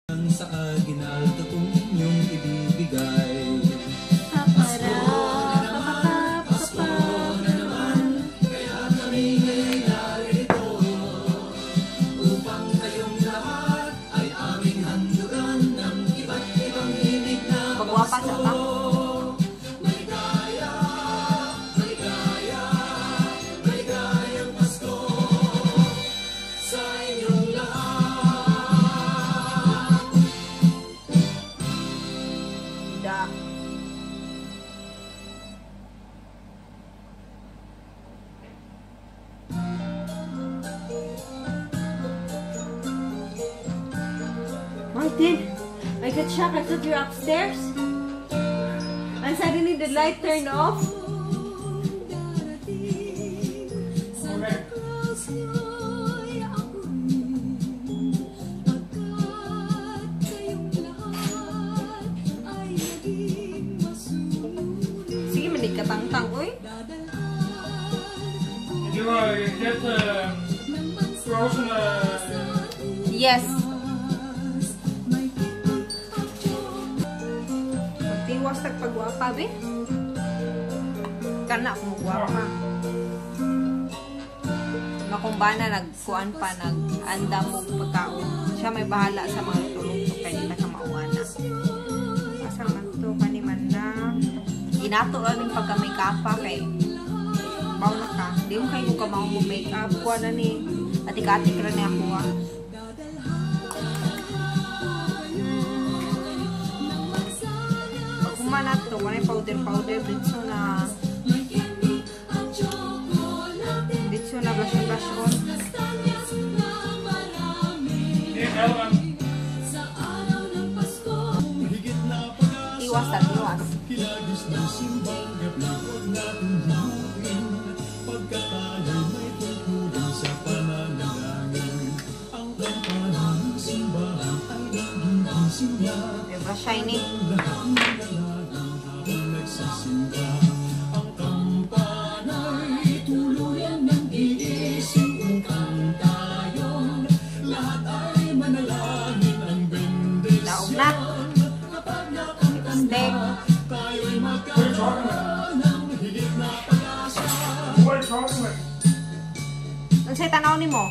Sa aginaldo kung inyong ibibigay. Papada, pa Na naman, kaya kami ngayon'y narito upang kayong lahat ay aming handugan ng iba't ibang himig na Magwapa sa ta. Maligaya, maligaya, maligayang Pasko sa inyong lahat. Da. Martin, I got shocked. I thought you're upstairs. And suddenly the light turned off. Okay. Sige, manig katangtang, uy. Did you get frozen? Yes. Magtiwas tag pagwapa, be. Kana akong gwapa. Makumbana nagkuan pa, nag-anda mo pagkaon. Siya may bahala sa mga luto-luto kay di ta ka mauana. Asa man to kani man na. Inato lang ning pagka may kapa kay baw na ka. Di mo kayo kung kamao mo make up. Kuha na ni atik-atik ra ni ako ah. Pag na to, wala powder powder ditso na. Ditso na blush on blush on. Hey, Ellen. Higit na pag-asa. Iwas at iwas. Kilagis ng simbang gabi, huwag natin himuin pagkat tayo'y may tungkulin sa pananalangin. Ang kampana ng simbahan ay nagigising na. Diba shiny? Ang lahat manalangin habang nagsisimba. Ang kampana'y tuluyan ng gigising upang tayong lahat ay manalangin ang Daog na. bendisyon. Kapag nakamtan Lipstick. Na, tayo'y magkakaroon ng higit na pag-asa. Who are you talking with? Unsay tanaw nimo?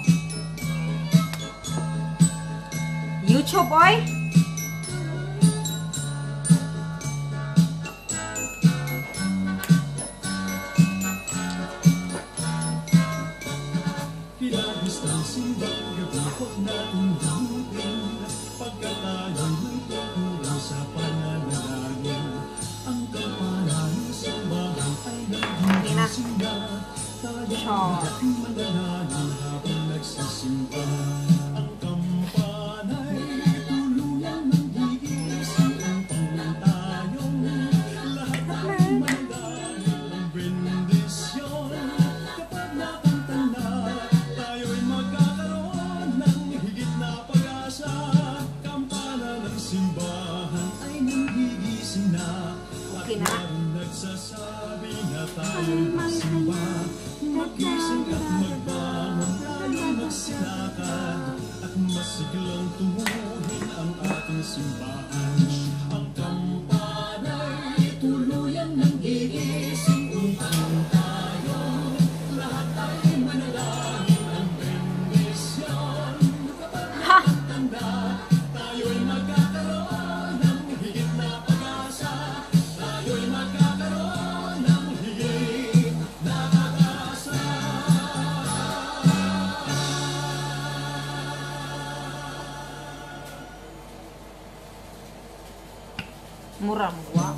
YouTube, oy? Kilagis ng simbang gabi, huwag natin himutin pagkat tayo'y may tungkulin sa pananalangin. Ang kampana ng simbahan ay Okay na. nagigising na. Tayo'y Char. lahat manalangin habang nagsisimba. Ang kampana'y tuluyan ng gigising upang tayong lahat ay manalangin ang bendisyon. Kapag nakamtan na, tayo'y magkakaroon ng higit na pag-asa. Kampana ng simbahan ay nanggigising na. At Okay na. meron nagsasabi na tayo'y magsimba. Magising at magbangon, tayo'y magsilakad at masiglang tunguhin ang ating simbahan. Ang kampana'y tuluyan ng gigising upang tayo lahat ay manalangin ang bendisyon. Kapag nakamtan na, tayo'y magkakaroon ng higit na pag-asa. Tayo'y magkakaroon ng higit na pag-asa. Mura mo, wow.